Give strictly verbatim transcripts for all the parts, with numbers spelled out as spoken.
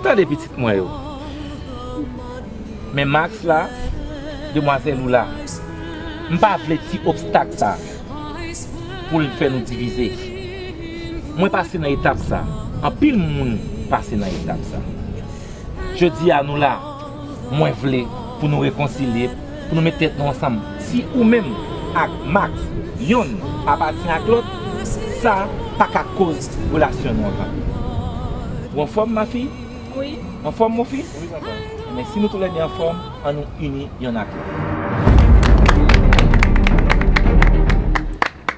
Tande pitit mwen yo. Men Max la, demwazèl ou la. M pa vle ti obstak sa pou l fè nou divize. Mwen pase nan etap sa. Anpil moun pase nan etap sa. Jodi a nou la, mwen vle pou nou rekonsilye, pou nou met tèt nou ansanm. Si ou menm ak Max, yonn apatyen ak lòt, sa pa ka koz relasyon nou an kanpe. Ou anfòm, mafi? Wi. Anfòm, mon fils? Wi, papa. Men si nou toulède anfòm, ann nou ini yonn ak lòt.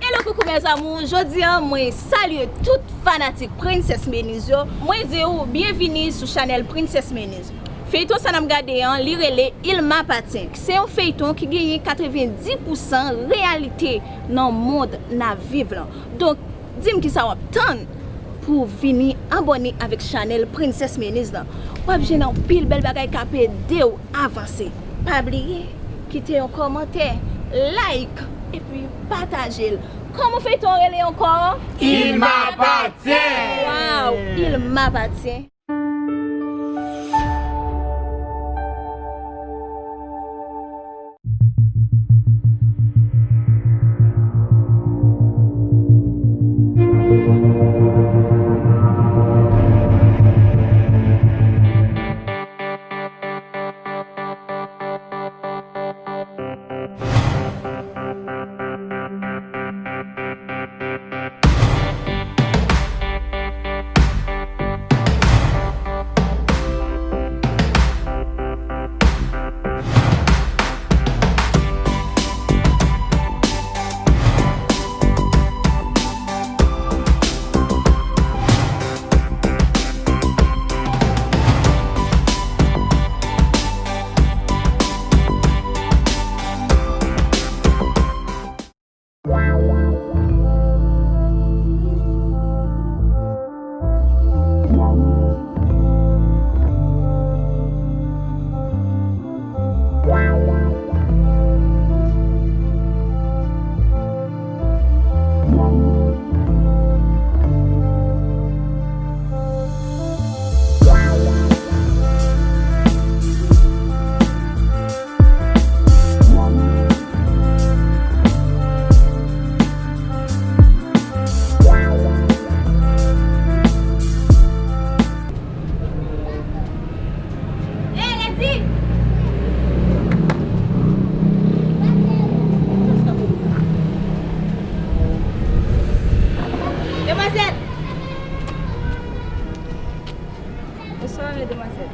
Hello, coucou mes amours, jodi a mwen salye tout fanatik Princess Menez yo. Mwen di w byenvini sou chanèl Princess Menez. Feyton sa n ap gade an, li rele Il m'appartient. Se yon feyton ki genyen katrevenndis pousan reyalite nan mond n ap viv lan. Donk, di m kisa w ap tann pou w vini abòne avèk chanèl Princess Menez lan. W ap jwenn anpil bèl bagay k ap ede w avanse. Pa bliye, kite yon kòmantè, like, epi pataje l. Kòman feyton an rele ankò? Il m'appartient! Waw, Il m'appartient. Demwazèl! Bonswa, medemwazèl.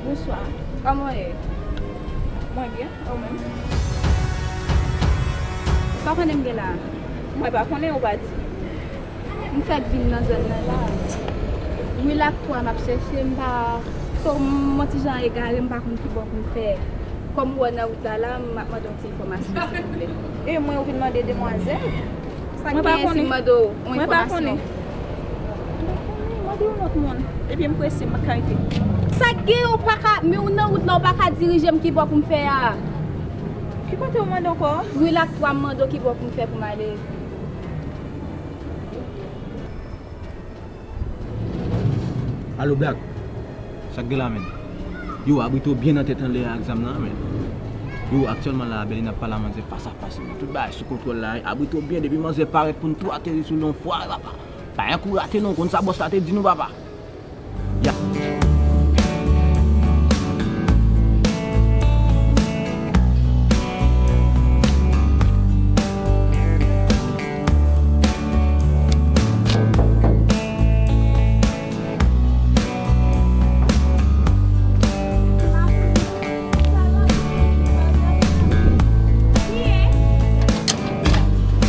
Bonswa. Kòman w ye? Mwen byen, e w menm? Sa w konnen m gen la a? Mwen pa konnen, ou pa di. M fèk vin nan zòn nan la. Wi Laktwa m ap chèche, m pa, so, m on ti jan egare, m pa konn ki bò pou m fè. Kòm ou wè nan wout la la, m ap mande w ti enfòmasyon, silvouplè. E mwen ou vin mande, demwazèl? Sa k genyen si m mande w yon enfòmasyon? Mwen pa konnen. Mande yon lòt moun. Epi m prese, m pa ka rete. Sa k genyen, ou pa ka, men ou nan wout la, ou pa ka dirije m ki bò pou m fè a. Ki kote ou mande ankò? Ri Laktwa, m mande w ki bò pou m fè pou m ale. Alo, Black. Sa k gen la, menn? Yo, abrite w byen nan tèt anlè a ak zam nan, menn. Yo, aktyèlman la, Bèlin ap pale a manzè fas a fas, menn. Tout bagay sou kontwòl la, abrite w byen, depi manzè parèt pou n tou ateri sou li yon fwa, papa. Pa gen kou rate non, konn sa bòs la te di nou, papa. Ya.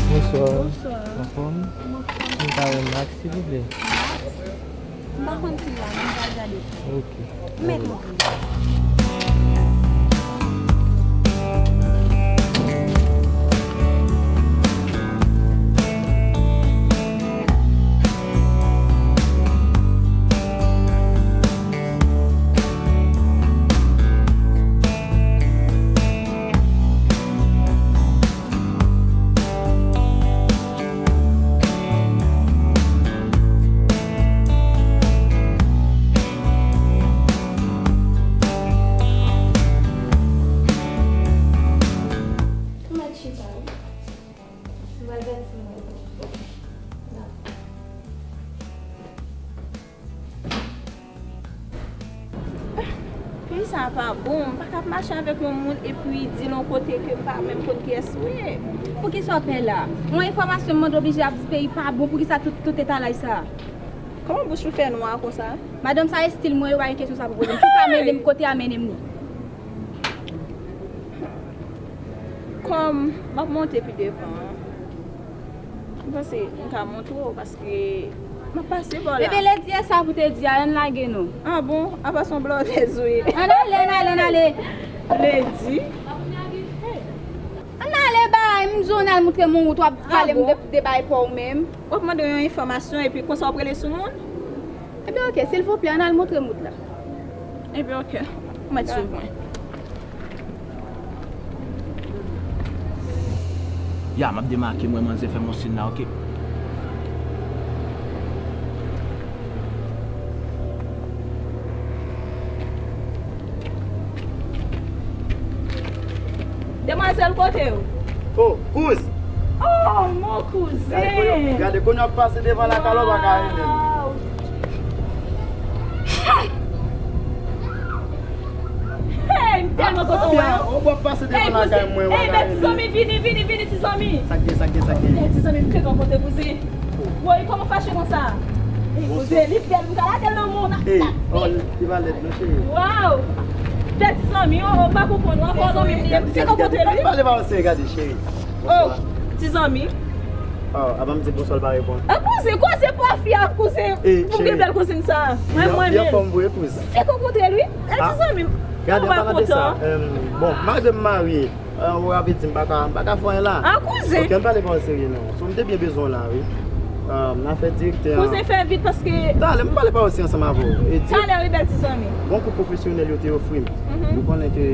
Bonswa. Bonswa. Anfòm? Mwen pa wè Max, silvouplè. Max? M pa konn si l la, men m pral gade. Ok. Mèt montre. Sa pa bon, m pa ka ap mache avèk yon moun epi di l yon kote ke m pa menm konn kiyès ou ye. Poukisa w pè la? Yon enfòmasyon m mande oblije ap di peyi pa bon, poukisa tout, tout etalaj sa? Kòman bouch ou fè nwa konsa? Madanm, sa estil mwen, yo pa gen kesyon sa pou poze m. Si w ka mennen m kote a, mennen m li. Kòm m ap monte pi devan an, m panse m ka montre w paske m ap pase bò la. Bebe, ledi e sa pou te di a, ann lage non. Ah bon? Apa se yon blòdèz ou ye? Ann ale, ann ale, ann ale. Ledi? Ann ale bay, m di w ann al montre m yon wout, w ap pale m de, de bay pa w menm. W ap mande yon enfòmasyon epi konsa w ap rele sou moun? Ebyen, oke, silvouplè, ann al montre m wout la. Ebyen, oke. Ou mèt swiv mwen. Ya, m ap demake, m wè manzè fè m yon siy la, oke. Demwazèl, kote w? Oh, kouz! Oh, mon kouzen! Gade kounye w ap pase devan lakay la, w pa ka rele m. Hey, m tèlman kontan wè w. Ou ap pase devan lakay mwen, w pa ka rele m. Hey, bèl ti zanmi, vini, vini, vini, ti zanmi. Sa k gen, sa k gen, sa k gen? Bèl ti zanmi, m fèk rankontre kouzen. Woy, kòman fache konsa? Ey, kouzen, li bèl, m ka lage l nan men w. Ey, oh, li pa lèd non, cheri. Waw! Bèl ti zanmi, oh, oh, m pa konprann ou ankò, zanmi m li ye. M fèk rankontre li. Pale pa w serye, gade, cheri. Oh, ti zanmi. Oh, avan m di bonswa, l pa reponn. Ah, kouzen, koze pa fi a, kouzen. Ey, cheri. Pou gen bèl kouzin sa. Mwen, mwen menm. Li anfòm vre, kouzen. M fèk rankontre li. Ey, ti zanmi m. Gade, an palan de sa, bon, malgre m marye, Ah, ou ap di m pa ka, m pa ka fè anyen la. Ah, kouzen. Ok, ann pale pa w serye non. So, m te byen bezwen w la, wi. Ah, m nan afè direktè an. Kouzen, fè vit paske. Talè, m pale pa w serye ansanm avè w. E di. Talè, wi, bèl ti zanmi. Bon kou pwofesyonèl yo te ofri m. Mhm. Nou konnen ke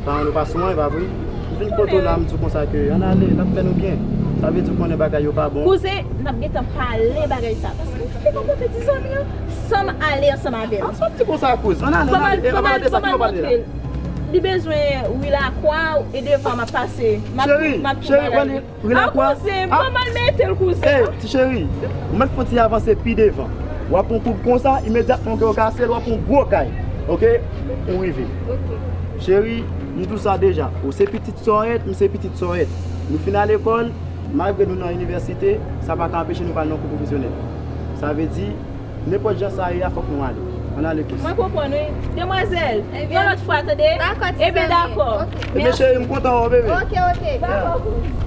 paran nou pa sou mwen, pa vre? M vin kote w la, m di w konsa ke ann ale, l ap fè nou byen. Sa vle di w konnen bagay yo pa bon. Kouzen, n ap gentan pale bagay sa. Paske m fèk rankontre ti zanmi an, san m ale ansanm avè l. Ah, sa w ap di konsa, kouzen? Ann ale, ann ale. E, ann pale de sa, ki w pale la? Li bezwen wi lakwa e devan m ap pase. M ap, cheri, m ap tou cheri, bagay. Pran li, wi lakwa. Ah, kouzen, ah, ban m al mete l, kouzen. Ey, ti cheri, ou mèt fè yon ti avanse pi devan. W ap pran koub konsa, imedyatman ke w kase l, w ap pran yon gwo kay. Ok? Ou rive. Ok. Cheri, m di w sa deja. Ou se pitit Sòrèt, m se pitit Sòrèt. Nou fin al lekòl, malgre nou nan inivèsite, sa pa ka anpeche nou pa al nan kou pwofesyonèl. Sa vle di, nenpòt jan sa ye a, fòk nou ale. Ann ale, kouzen. Mwen konprann, wi. Demwazèl, yon lòt fwa, tande? Dakò, ti zanmi. Ebyen, dakò. Ok. Ebyen, cheri, m kontan wè w, bebe. Ok, ok. Dakò, kouzen.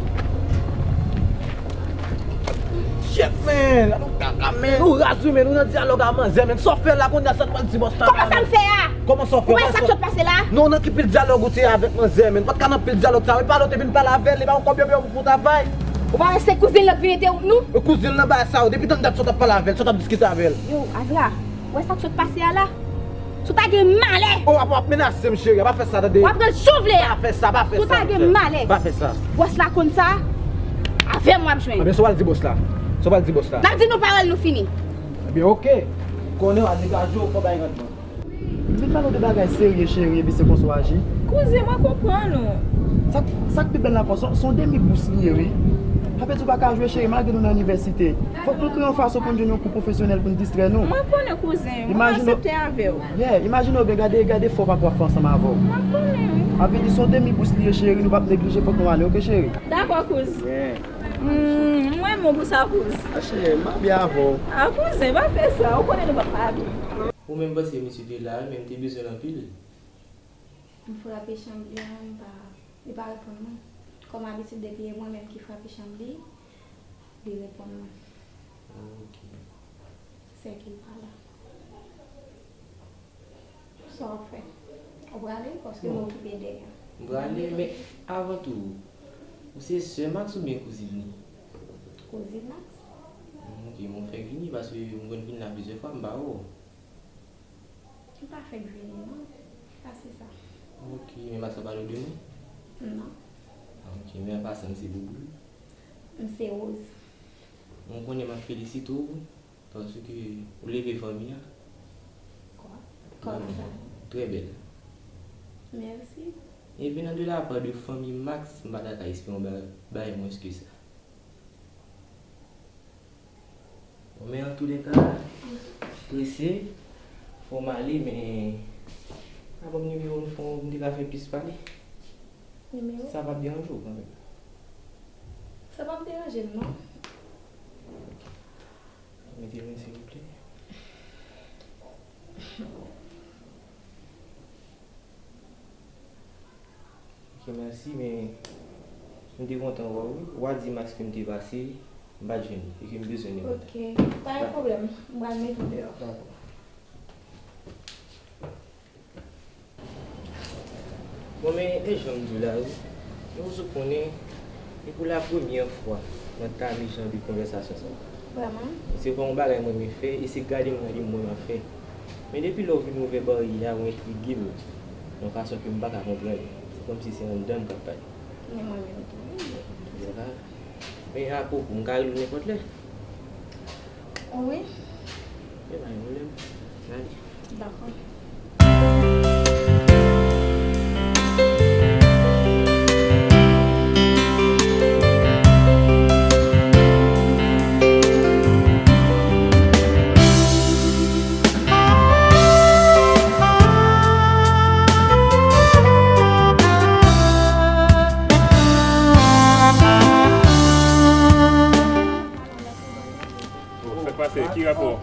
Shit, man! Kaka, man! Ou raz, wi, man! Ou nan dyalòg a manzè, man! Sa w fè la, kounye a, sa w pral di bòs la? Kòman sa m fè a? Kòman sa w fè? Ou wè sa k sot pase la? Non, nan ki pil dyalòg ou te avèk manzè, man? Ou pa t ka nan pil dyalòg sa, wi. Pale, ou te vin pale avè l, li ba w kòb yo, yo pou travay. Ou pa wè se kouzin lan k vin ede w, nou? E kouzin lan ba sa, wi. Depi tann dat sa w t ap pale avè l, sa w t ap diskite avè l. Yo, Azra, ou wè sa k sot pase a la? Si w ta gen malè! Oh, ap, ap menase m, cheri, pa fè sa, tande? W ap pran jan w vle a! Pa fè sa, pa fè sa, monchè. Si w ta gen malè! Pa fè sa. Bòs la konn sa, avè m w ap jwenn. Ebyen, sa w pral di bòs la? Sa w pral di bòs la? N ap di nou pawòl, nou fini. Ebyen, ok. Konnen w a degaje w, fò w bay randman. M vin pale w de bagay serye, cheri, epi se konsa w aji. Kouzen, mwen konprann ou. Sa, sa k pi bèl la ankò, se, se yon demi bous li ye, wi. Sa vle di w pa ka jwe, cheri, malgre nou nan inivèsite. Fòk nou kreye yon fason pou n jwenn yon kou pwofesyonèl pou n distrè nou. Mwen konnen, kouzen. Mwen aksepte avè w. Yeah, imajine w byen, gade, gade fò papa w ap fè ansanm avè w. Mwen konnen, wi. Sa vle di se yon demi bous li ye, cheri, nou p ap neglije, fòk nou ale, ok, cheri? Dakò, kouz. Yeah. Hmm, mwen renmen w pou sa, kouz. A, cheri, m pa byen avè w. A, kouzen, pa fè sa. Ou konnen nou p ap pa byen. Ou menm panse misye te la, men m te bezwen l anpil. M frape chanm li an, m pa, li pa reponn mwen. Kòm abitid, depi e mwen menm ki frape chanm li, li reponn mwen. Ok. Sèke l pa la. Sa w ap fè? Ou prale? Paske m okipe dèyè. M prale, men avan tou, ou se sè Max oubyen kouzin li? Kouzin Max. Ok, men w fèk vini, paske m konn vin la plizyè fwa, m pa wè w. M pa fèk vini, non. Pa se sa. Ok, men Max pa pale w de mwen? Non. Ok, men an pasan, m se Bouboul. M se Rose. Bon, konnen m ap felisite w paske ou leve fanmi an. Kwa? Kòman sa? Trè bèl. Mèsi. E venant de la part de fanmi Max, m pa ta ka espere yon ba-, bagay mwens ke sa. Bon, men antouleka, prese, fò m ale, men Ban m nimewo m fè w, m te ka fè plis pale. Nimewo? Sa p ap deranje w kanmenm? Sa p ap deranje m, non. Mete men, silvouplè. Ok, mèsi, men m te kontan wè w, wi. W a di Max ke m te pase, m pa t jwenn li, e ke m bezwen nimewo l. Ok, pa gen pwoblèm. M pral mete w deyò. Dakò. Bon, men, e jan m di w la, wi. Nou sou konnen, e pou la premyè fwa, mwen ta mize anvi konvèsasyon sa. Vrèman? Se pa yon bagay mwen renmen fè, e se gade m nan li mwen renmen fè. Men depi lè w vin ouvè baryè a, ou entrige m yon fason ke m pa ka konprann. Se kòmsi se anndan m k ap pale. Men mwen menm tou, wi. Men apwopo, m ka rele w nenpòt lè? Wi. Ebyen, pa gen pwoblèm. N ale. Dakò. Sa k pase? Ki rapò?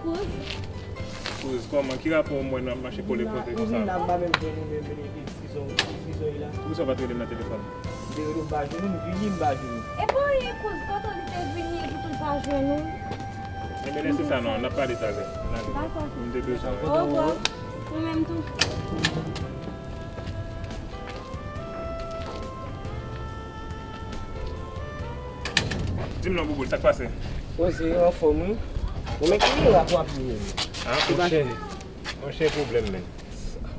Kouz, kòman? Ki rapò w mwen nan mache kole pote konsa? Ou vin la, m pa menm jwenn ou menm, men ki, ki son, ki son ye la? Poukisa w pa t rele m nan telefòn? M te rele w, m pa jwenn ou, m vini, m pa jwenn ou. E pa anyen, kouz, tonton li te vini epi tou l pa jwenn ou. Enben, lè se sa non, n ap pale talè. N ale. Dakò. M te bezwen w. Orevwa. Ou menm tou. Di m non, Bouboul, sa k pase? Poze, anfòm, wi. Bon, men ki rapò ap li menm? Ah, monchè, monchè, pwoblèm, men.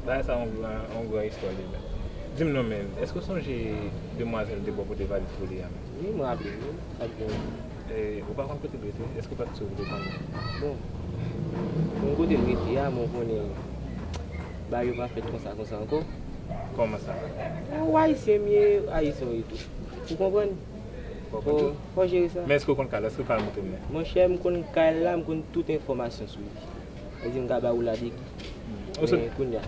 Bagay sa yon gran, yon gran istwa li menm. Di m non, men, èske w sonje demwazèl m te ba w pou te valiz pou li a menm? Wi, m raple m, wi. Sa k gen? E, ou pa konn kote l rete? Èske w pa t sou ou te konnen? Bon, m kote l rete a, men w konnen, bagay yo pa fèt konsa, konsa ankò. Kòman sa? Ou Ayisyen m ye, Ayisyen w ye tou. Ou konprann? Fò, fò jere sa. Men èske w konn kay la? Èske w ka al montre m li? Monchè, m konn kay la, m konn tout enfòmasyon sou li. Sa di m ka ba ou la degi. Men kounye a.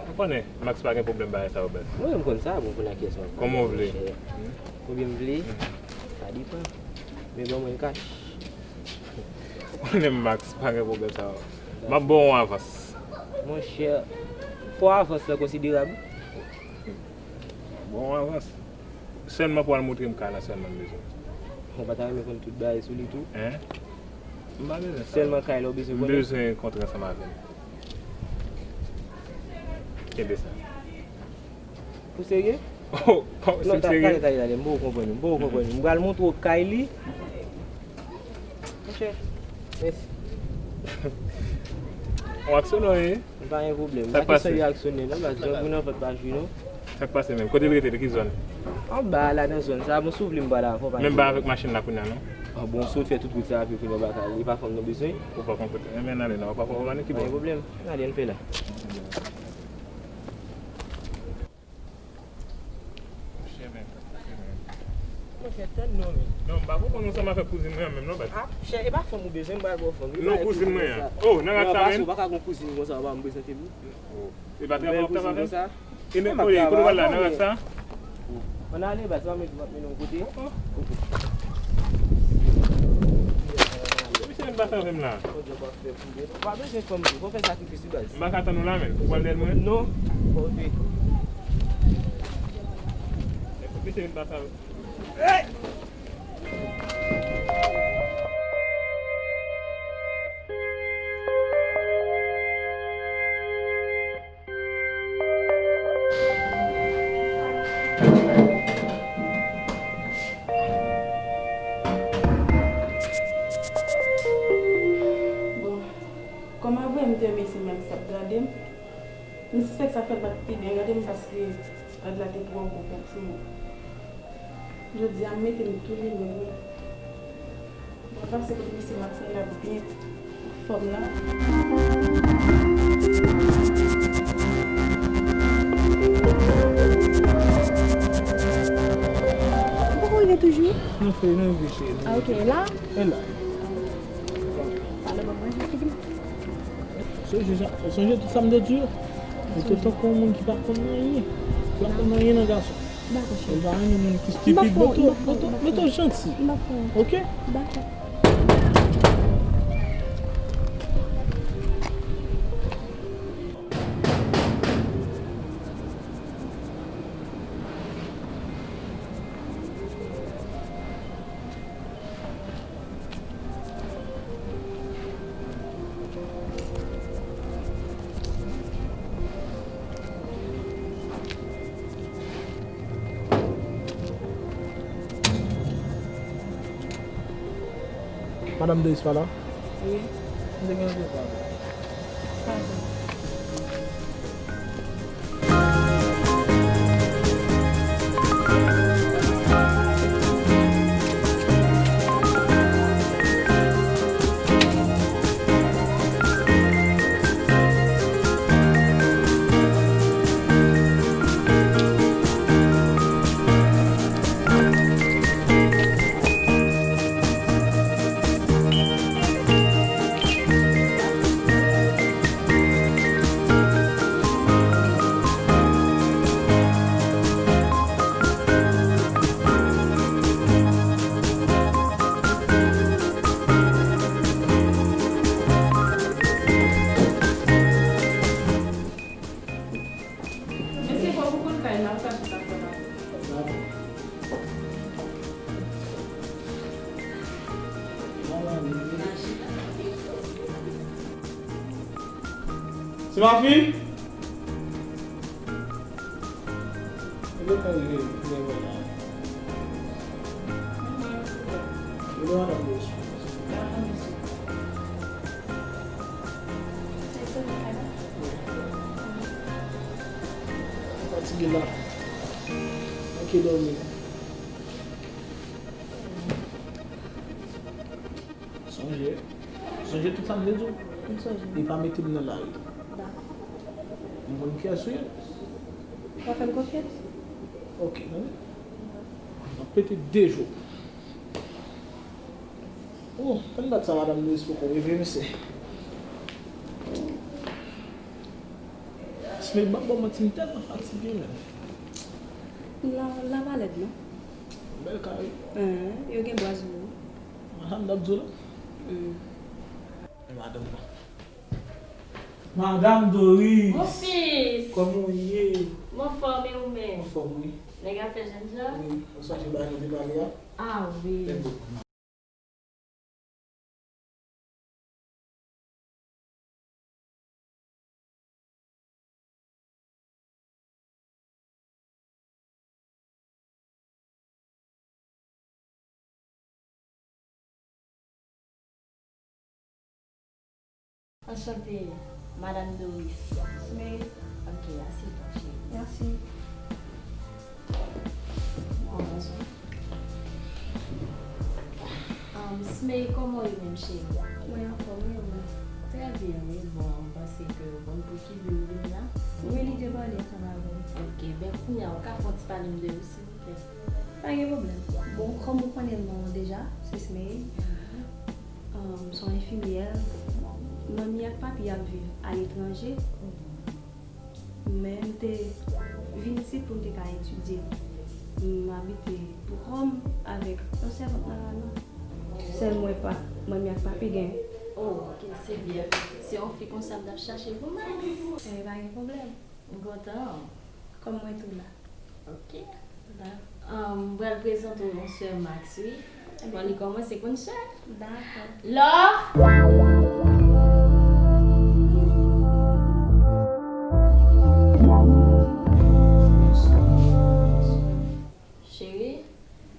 Ou konnen, Max pa gen pwoblèm bagay sa yo, baz. Mwen menm konn sa, bon, kounye a kiyès mwen. Kòman w vle? Konbyen m vle? Sa depann. Men ban mwen kach. Ou konnen Max pa gen pwoblèm sa yo. M ap ba w yon avans. Monchè, fò avans lan konsiderab. Bon, avans. Sèlman pou al montre m kay la sèlman m bezwen. Ou pa ta renmen konn tout bagay sou li tou? Hein? M pa bezwen sa. Sèlman kay la ou bezwen konnen? M bezwen kontre ansanm avè l. Kenbe sa. Ou serye? Oh, oh, si m serye? Non, talè, talè, talè, m poko konprann ou, m poko konprann ou. M pral montre w kay li. Monchè, mèsi. Ou aksyone w ye? Pa gen pwoblèm. Pa kesyon de aksyone non, paske jan moun an fèt pa jwi non. Sa k pase menm? Kote l rete? Nan ki zòn? Anba la, nan zòn sa, bon, si w vle m pral avè w, pa gen pwoblèm. Menm ba avèk machin la kounye a non? Ah, bon, si w fè tout wout sa avè kounye a, w pa ka ale, pa fanm nan bezwen? Ou pa konn kote. Enben, n ale non, w pa fè, w pa nan ki bò? Pa gen pwoblèm. N ale, n fè la. Monchè, men, monchè, men. Monchè, tann non, men. Non, m pa konprann ansanm avèk kouzin mwen an menm, non, baz. Ah, chè, e pa fanm ou bezwen, m pral ba w fanm. Non, kouzin mwen an. Oh, nan rad sa menm? Ou pa ka gon kouzin konsa, ou pa m prezante m. Oh. E pa travay w ap travay avè m? E men, kote w pral la, nan rad sa? Ann ale, baz, m ap mennen w kote. Oh, oh. Misye menm pa travay m la. Ou pa bezwen fanm tou, fò w fè sakrifis wi baz. M pa ka tann ou la menm. Ou pral dèyè mwen? Non. Fò w te. Mesye vin pase avèk. Hey! Bon, kòm avè m te renmen se Max t ap gade m, m sispèk sa fè l pa t pi byen gade m paske rad la te twò gwo pou, pou mwen. Jodi a, m mete m tou li menm wi. Mwen panse kote misye m ap fè la byen pou fanm nan. Ou poko rive toujou? Nou fè, nou rive cheri. Ah, ok, la? E la. Pale ban mwen, figi m. Sonje, sonje tout sa m te di w. Ou te tankou yon moun ki pa konn anyen. Ou pa konn anyen nan gason. Dakò, cheri. Ou pa renmen moun ki stipid. Mwen tou, mwen tou, mwen tou janti. Oke? Dakò. Madanm Doris pa la? Wi. M te gen randevou avè l. Mesye, fò w konn kay la, ou ka chita fò la. Ti mafi? Ou gentan rive, ou gentan rive la. Ou gentan rive. Fatige la. Manke dòmi. Sonje, sonje tout sa m te di w. M sonje. E pa mete m nan lari. Dakò. M konn kiyès ou ye. W ap fè m konfyans? Oke, tande. M ap pete de jou. Oh, tann dat sa, madanm Louis poko rive, mesye. Sime, ban m manti, m tèlman fatige, menm. La, la pa lèd, non? Bèl kay. Hein, yo gen bwa sou yo. Madanm Abdou la? Hmm. Madanm nan. Madanm Doris! Mon fils! Kòman w ye? M anfòm, e ou menm? M anfòm, wi. Nèg ap fè jènjan? Wi, ou sonje bagay nou te pale a? Ah wi. Lè m Anchante, Madanm Doris. Smey. Ok, asye w, cheri. Mèsi. Bon, bonswa. Um, Smey, kòman w ye menm, cheri? Mwen anfòm, e ou menm? Trè byen, wi. Bon, m panse ke w konn pou ki bi w vin la? Wi, li te pale ansanm avè m. Ok, ben, kounye a, ou ka fè yon ti pale m de ou, silvouplè? Pa gen pwoblèm. Bon, kòm ou konnen non an deja, se Smey. Um, se yon enfimyè. Manmi ak papi ap viv aletranje. Men m te vin isit pou m te ka etidye. M abite pou kò m avèk yon sèvant nan Rano. Sèl mwen pa, manmi ak papi gen. Oh, ok, se byen. Se yon fi konsa m t ap chache pou Max. Ebyen, pa gen pwoblèm. M kontan. Kòm mwen tou la. Ok. Dakò. Um, m pral prezante w yon sè Max, wi. Ebyen. Fò li kòmanse konn sè. Dakò. Lò! Cheri,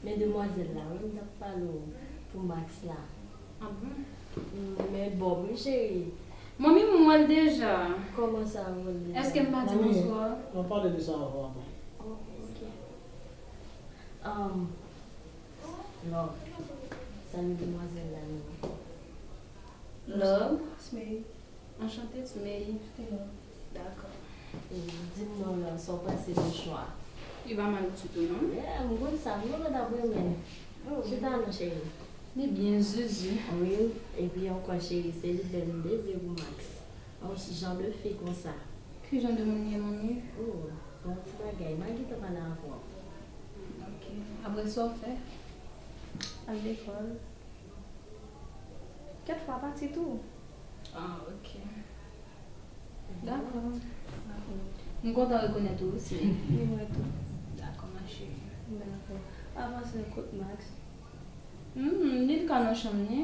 men demwazèl la, wi, m t ap pale w pou Max la. Ah bon? Mm, men bòb, wi, cheri. Manmi, m wè l deja. Kòman sa, w wè l deja? Èske m pa di bonswa? Manmi, n ap pale de sa avan, avan. Oh, ok. Um, Love, salye demwazèl la, non. Love? Smey. Anchante, Smey. Hello. Dakò. E, di m non, Love, sa w panse de chwa? Li pa mal ditou, non? Yeah, m konn sa, m konn w t ap renmen. Oh. Chita non, cheri. Li byen zuzu. Wi, epi ankò, cheri, se li menm m te di pou Max. Yon jan de fi konsa. Ki jan de moun li ye, manmi? Oh, bon ti bagay. Magi tan pa nan avwa. Ok. Apre sa w fè? Al lekòl. Kèt fwa pati tou. Ah, ok. Dakò. Dakò. M kontan rekonèt ou osi. Li mwen tou. Dakò, ma chérie. Dakò. Avanse kot Max. Hmm, li ka nan chanm li.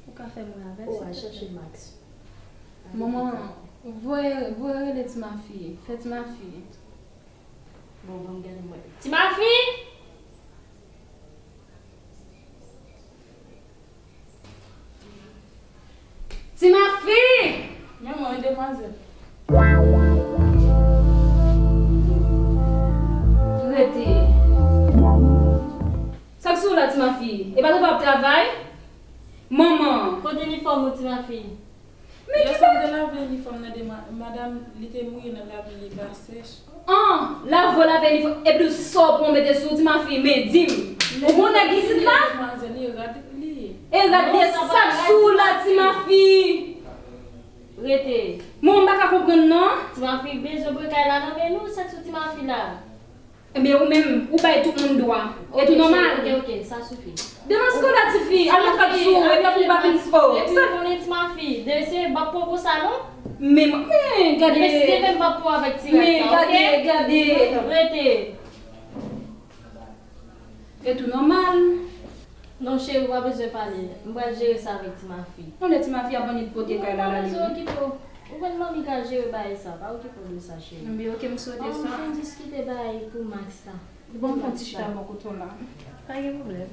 Ou ka fè mwen avè l, silvouplè? Ou al chèche Max. Manman, voye, voye rele ti mafi. Fè ti mafi. Bon, ban m gade mwen. Ti mafi! Ti mafi! Men mwen, demwazèl. Rete. Sa k sou ou la, ti mafi? E pa nou pa ap travay? Manman! Kote inifòm ou, ti mafi? Men Yè swa m te lave inifòm nan de ma- madanm, li te mouye nan lapli, li pa sèch. An, lave w lave inifòm, epi sa w pran w mete sou ti mafi, men di m, ou gon nèg isit la? Demwazèl, li rad li ye. E rad li ye, sa k sou w la, ti mafi? Rete. Mwen, m pa ka konprann non. Ti mafi bezwen pran kay la nan men nou, sa k sou ti mafi la? Ebyen, ou menm, ou bay tout moun dwa. E tou nòmal. Ok, ok, sa sifi. Devan sou la, tifi, al nan fèt sou ou, epi ou pa vin fò. Epi ou konnen ti mafi, de se m ap pran konsa non. Men, men, gade. Deside menm m ap pran avèk ti rad Men, sa, gade, ok? Gade. Rete. E tou nòmal. Non, cheri, w pa bezwen pale. M pral jere sa avèk ti mafi. Non, lè ti mafi ap annik pote kay la, la li. Ou pa bezwen okipe w. Ou konn manmi ka jere bagay sa. Pa okipe w de sa, cheri. Ebyen, ok, m swete sa. An fin diskite bagay pou Max la. Bon, m fè yon ti chita bò kote w la. Pa gen pwoblèm.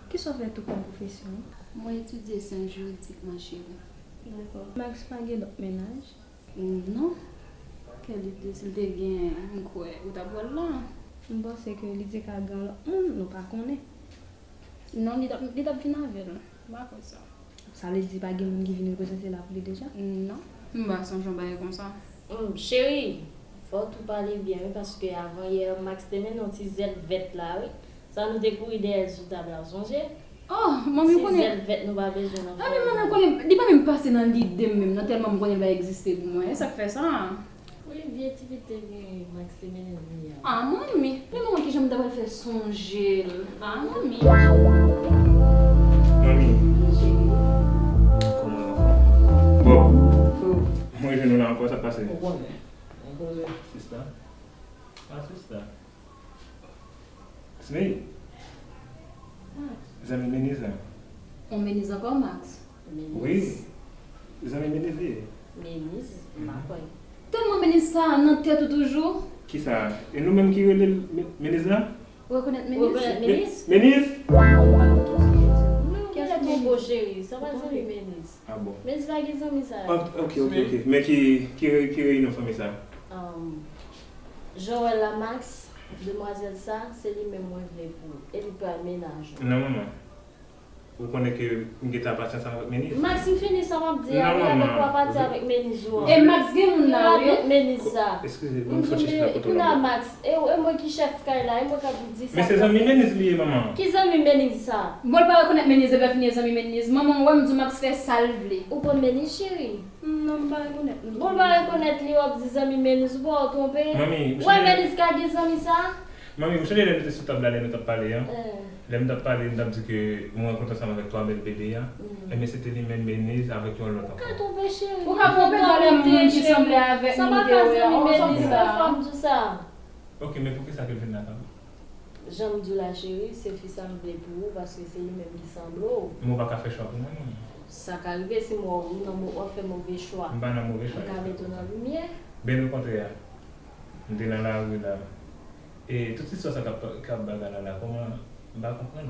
Kisa w fè tou kòm pwofesyon? Mwen etidye syans jiridik, ma chérie. Dakò. Max pa gen lòt mennaj? Non. Kèl ide, si l te gen, m kwè ou t ap wè l la. M panse ke li te ka gen lòt moun, nou pa konnen. Non, li t ap, li t ap vin avè l. M pa kwè sa. Sa vle di pa gen moun ki vin reprezante l avè li deja? Non. M pa sonje yon bagay konsa. Hum, cheri, fò w tou pale byen, wi, paske avan yè, Max te mennen yon ti zèl vèt la, wi. Sa nou te kouri dèyè l sou tab la, w sonje? Oh, manmi, ou Ti konnen. Zèl vèt nou pa bezwen nan Ah, men manmi, ou konnen, li pa menm pase nan lide m menm, non, tèlman m konnen l pa egziste pou mwen. E sa k fè sa? Wi, vye ti fi te gen Max te mennen l vini a. Ah, manmi, men manmi, kijan m ta pral fè sonje l? Ah, manmi. Manmi, kòman zanfan? Bon, mwen jwenn nou la ankò, sa k pase? Ou konnen, yon koze. Sista? Ah, sista. Smey. Zanmi Meniz la. On Meniz ankò, Max? Wi. Zanmi Meniz li ye. Meniz? M pa kwè. Tèlman Meniz sa nan tèt ou toujou. Kisa? E nou menm ki rele l Me- Meniz la? Ou rekonèt Meniz? Rekonèt Meniz? Meniz? Nou rekonèt Bobo cheri, sa pa zanmi Meniz. Ah bon. Meniz pa gen zanmi sa. Ah, ok, ok, ok. Men ki, ki, ki reyinyon fanmi sa? Um, Joël la Max, demwazèl sa, se li menm mwen vle pou ou. E li pral mennaj ou. Non, manman. Ou konnen ke m gentan ap ansanm avèk Meniz. Max, m fini sa m ap di a, Non, wi, avèk manman. Pwapati avèk Meniz ou an. E Max gen moun la, wi. Meniz sa. Eskize, M m fò di, chèche la kote w kounye la. a Max, e, e mwen ki chèf kay la, e mwen k ap di sa. Men se zanmi Meniz li ye, manman. Ki zanmi Meniz sa? Bon, l pa rekonèt Meniz, epi fini zanmi Meniz. Manman, w wè m di w Max fè sa l vle. Ou konn Meniz, cheri? Non, m pa rekonèt non. Bon, l pa rekonèt li, w ap di zanmi Meniz, ou pa w twonpe? Manmi, ou Wè sonje, Meniz ka gen zanmi sa? manmi, ou sonje lè nou te sou tab la, lè nou t ap pale an? Eh. Lè m t ap pale, m t ap di ke mwen rankontre ansanm avèk twa bèl bebe a. Ebyen, se te li menm Meniz avèk yon lòt ankò. Ou ka twonpe, cheri. Ou ka twonpe valè moun ki sanble avèk Sa nou pa te ka wè a. zanmi Ou Meniz, santi se sa? Fòk m di w sa. Ok, men poukisa ke l vin lakay mwen? Jan m di w la, cheri, se fi sa m vle pou ou, paske se li menm ki sanble w. Men w pa ka fè chwa pou mwen, non. Sa ka rive si m wè w nan mo-, w ap fè move chwa. M pa nan move chwa. M ka mete w nan limyè. Byen okontrè, m te nan lari la. E tout istwa sa k ap, k ap bagay la la, kòman, m pa konprann.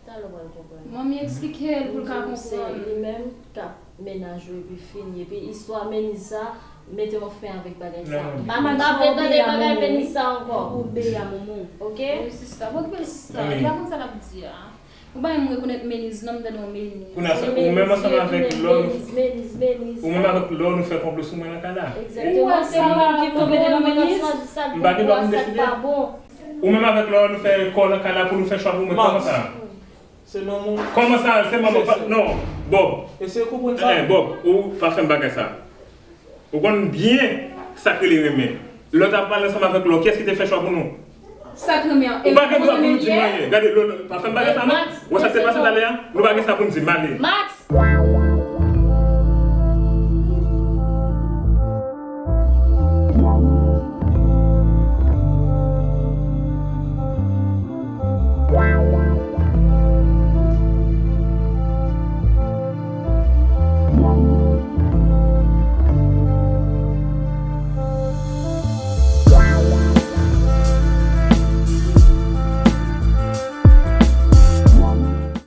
Talè w pral konprann. Manmi eksplike l pou l ka M di w se konprann. Li menm k ap mennaj ou epi fini. Epi istwa Meniz sa, mete yon fen avèk bagay sa. Non, non. M pa, m pa vle tande bagay Meniz sa ankò. Obeyi a manman w. Ok? Wi, sista. Bon, okipe l, sista. Manmi. Li pa konn sa l ap di a. Ou pa menm rekonèt Meniz, non, m tande yon Meniz. Kounye a sa, ou menm ansanm avèk lò nou, Meniz, Meniz, Meniz. Ou menm avèk lò nou fè konplo sou mwen nan kay la. Egzakteman, Ou wè se sa, moun ki tonbe konplo nan mwen, Meniz. chwazi sa k M pa gen dwa bon, pou m sa k deside. Pa bon. Ou menm avèk lò nou fè kò nan kay la pou nou fè chwa pou mwen. Kòman sa? Se manman. Kòman sa? Se manman pa, non. Bob. Eseye konprann sa. Eh, Bob, ou pa fè m bagay sa. Ou konn byen sa k rele renmen. Lè w t ap pale ansanm avèk Lò, kiyès ki te fè chwa pou nou? Sa k renmen an. Ou pa gen dwa pou nou di m anyen. Gade, Lò, pa fè m bagay sa non. Ou wè sa k te pase talè a? Nou pa gen sa pou n di m, ale. Max!